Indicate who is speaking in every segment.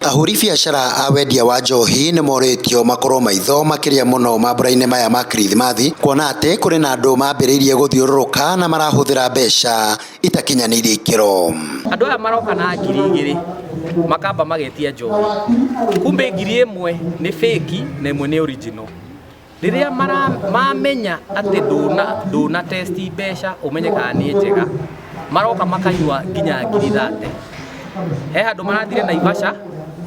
Speaker 1: Ahũri biacara a wendia wa njohi nĩ morĩtio makorwo maitho makĩria mũno mambura-inĩ maya ma kirithimathi, kuona atĩ kũrĩ na andũ mambĩrĩirie gũthiũrũrũka na marahũthĩra mbeca itakinyanĩirie ikĩro.
Speaker 2: Andũ aya maroka na 2000 makamba magetia njohi, kumbe 1000 nĩ fake na ĩmwe nĩ original. Rĩrĩa mamenya atĩ ndũna test mbeca ũmenye kana nĩ njega, maroka makanyua nginya 30,000. He handũ marathire Naivasha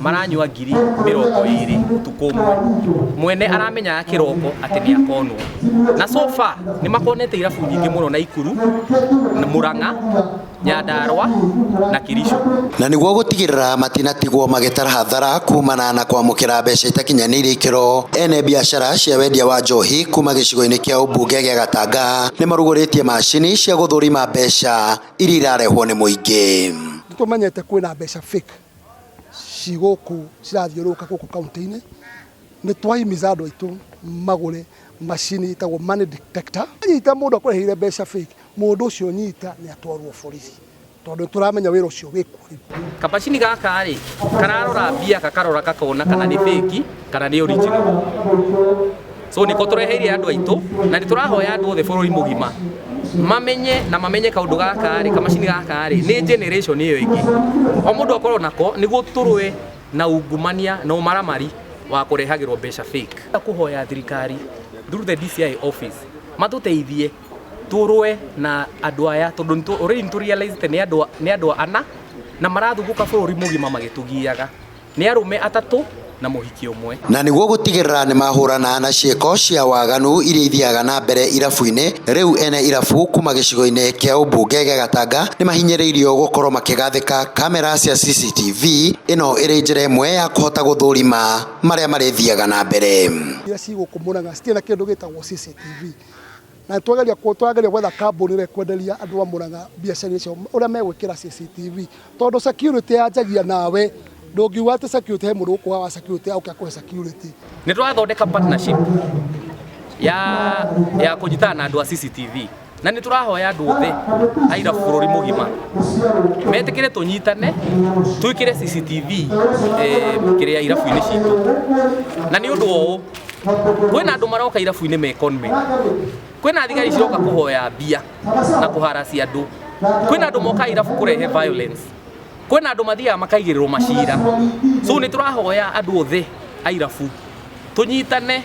Speaker 2: maranyua 20,000 ũtukũ ũmwe. Mwene aramenyaga kĩroko atĩ nĩ akonwo. Na so far nĩ makonete irabu nyingĩ mũno Naikuru, Murang'a, Nyandarua na Kericho.
Speaker 1: Na nĩguo gũtigĩrĩra matinatigwo magĩtara hathara kumana na kwamũkĩra mbeca itakinyanĩirie ikĩro, ene biacara cia wendia wa njohi kuma gĩcigo-inĩ kĩa ũmbunge gĩa Gatanga nĩ marugũrĩtie macini cia gũthũrima mbeca iria irarehwo nĩ mũingĩ.
Speaker 3: Nĩ tũmenyete kwĩna mbeca fake ci gũkũ cirathiũrũrũka gũkũ kaunti-inĩ, nĩ twahimiza andũ aitũ magũre macini ĩtagwo money detector. Anyita mũndũ akũrĩhĩire mbeca fake, mũndũ ũcio nyita nĩ atwarwo borithi, tondũ nĩ tũramenya wĩra ũcio wĩkuo rĩu.
Speaker 2: Kamacini gaka rĩ, kararora mbia gakarora gakona kana nĩ fake kana nĩ original. So nĩko tũreheire andũ aitũ na nĩ tũrahoya andũ othe bũrũri mũgima mamenye na mamenye kaũndũ gaka rĩ, kamacini gaka rĩ, nĩ generation ĩyo ĩngĩ. O mũndũ akorwo nako nĩguo tũrũe na ungumania na ũmaramari wa kũrehagĩrwo mbeca fake. Kũhoya thirikari through the DCI office matũteithie tũrũe na andũ aya, tondũ already nĩ tũrealize nĩ andũ ana na marathugũka bũrũri mũgima magĩtũgiaga. Nĩ arũme atatũ na mũhiki ũmwe.
Speaker 1: Na nĩguo gũtigĩrĩra nĩ mahũrana na ciĩko cia waganu iria ithiaga na mbere irabu-inĩ, rĩu ene irabu kuma gĩcigo-inĩ kĩa ũmbunge gĩa Gatanga nĩ mahinyĩrĩirio gũkorwo makĩgathĩka kamera cia CCTV, ĩno ĩrĩ njĩra ĩmwe ya kũhota gũthũrima marĩa marĩthiaga na mbere.
Speaker 3: Iria ci gũkũ Murang'a citirĩ na kĩndũ gĩtagwo CCTV. Na tũrageria gwetha kambuni ĩrĩa ĩkwenderia andũ a Murang'a biacara icio ũrĩa megwĩkĩra CCTV, tondũ security yanjagia nawe, ndũngiuga atĩ security he mũndũ gũkũ wa security oke akũhe security.
Speaker 2: Nĩ tũrathondeka partnership ya kũnyitana na andũ a CCTV, na nĩ tũrahoya andũ othe a irabu bũrũri mũgima metĩkĩre tũnyitane twĩkĩre CCTV kĩrĩa irabu-inĩ citũ. Na nĩ ũndũ wa ũũ, kwĩna andũ maroka irabu-inĩ me conmen, kwĩna thigari ciroka kũhoya mbia na kũharacia andũ, kwĩna andũ mokaga irabu kũrehe violence, kwĩna andũ mathiaga makaigĩrĩrwo macira. So nĩ tũrahoya andũ othe a irabu tũnyitane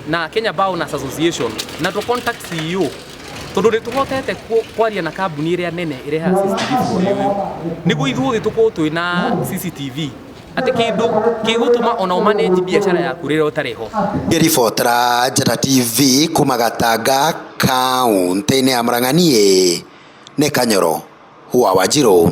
Speaker 2: na Kenya Bar Owners Association na tũ contact CEO, tondũ nĩ tũhotete kwaria na kambuni ĩrĩa nene ĩrehaga CCTV bũrũri ũyũ, nĩguo ithuothe tũkorwo twĩna CCTV atĩ kĩndũ gĩgũtũma ona ũmanage biacara yaku rĩrĩa ũtarĩ ho.
Speaker 1: Ngĩribotera Njata TV kuma Gatanga kaũntĩ-inĩ ya Murang'a, niĩ nĩ Kanyoro wa Wanjirũ.